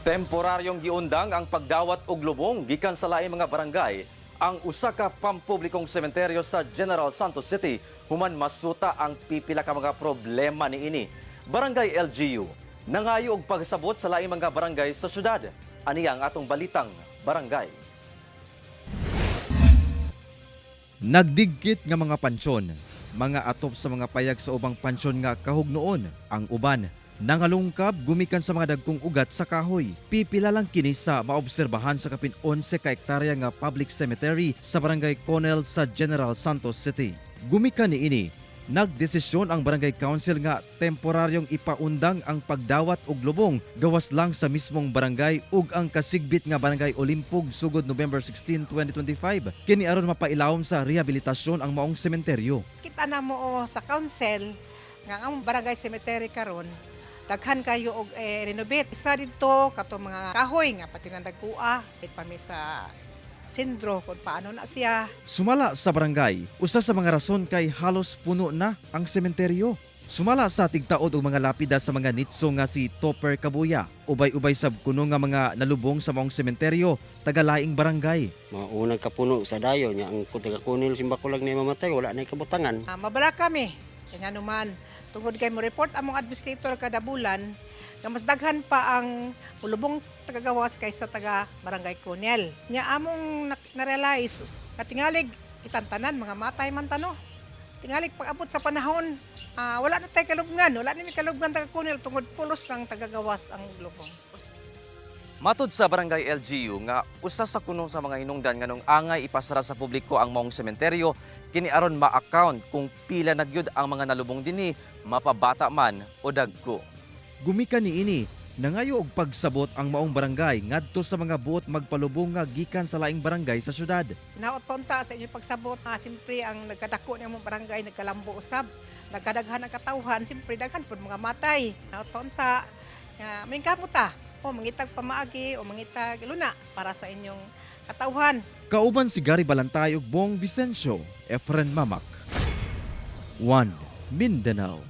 Temporaryong giundang ang pagdawat og lubong gikan sa laing mga barangay ang usa ka pampublikong sementeryo sa General Santos City human masuta ang pipila ka mga problema niini. Barangay LGU nangayo og pagsabot sa laing mga barangay sa syudad. Aniya ang atong balitang barangay. Nagdigkit nga mga pansyon, mga atop sa mga payag sa ubang pansyon nga kahugnoon, ang uban nangalungkab gumikan sa mga dagkong ugat sa kahoy. Pipila lang kini sa maobserbahan sa kapin 11 ka hektarya nga public cemetery sa Barangay Conel sa General Santos City. Gumikan niini, nagdesisyon ang Barangay Council nga temporaryong ipaundang ang pagdawat og lubong gawas lang sa mismong barangay ug ang kasigbit nga Barangay Olimpog sugod November 16, 2025. Kini aron mapailawom sa rehabilitasyon ang maong sementeryo. Kita na mo o, sa council nga ang barangay cemetery karon daghan kayo og renovate. Isa didto kato mga kahoy nga pati nang dagkua it pa mi sa sindro kung paano na siya. Sumala sa barangay, usa sa mga rason kay halos puno na ang sementeryo. Sumala sa tigtaod og mga lapida sa mga nitso nga si Topper Kabuya. Ubay-ubay sab kuno nga mga nalubong sa maong sementeryo, tagalaing barangay. Mga unang kapuno sa dayo niya ang taga kunil simbakulag na mamatay, wala na kabutangan. Mabala kami. Kaya nga naman, tungod kay mo report among administrator kada bulan nga mas daghan pa ang mulubong tagagawas kaysa taga Barangay Conel. Nya among na-realize katingalig itantanan mga matay man tano. Tingalig pag-abot sa panahon, wala na tay kalubngan, wala na mi kalubngan taga Conel tungod pulos lang tagagawas ang lubong. Matod sa Barangay LGU nga usa sa kuno sa mga hinungdan nganong angay ipasara sa publiko ang maong sementeryo kini aron ma-account kung pila na gyud ang mga nalubong dinhi, mapabata man o dagko. Gumikan niini, nangayo og pagsabot ang maong barangay ngadto sa mga buot magpalubong nga gikan sa laing barangay sa syudad. Hinaot pa unta sa inyong pagsabot. Siyempre, ang nagkadako ng among barangay, nagkalambo usab, nagkadaghan ang katawhan, siyempre daghan pud mga matay. Hinaot pa unta nga mingkamot ta o mangitag pamaagi o mangitag luna para sa inyong katawhan. Kauban si Gary Balantay ug Bong Vicencio, Efren Mamak. 1 Mindanao.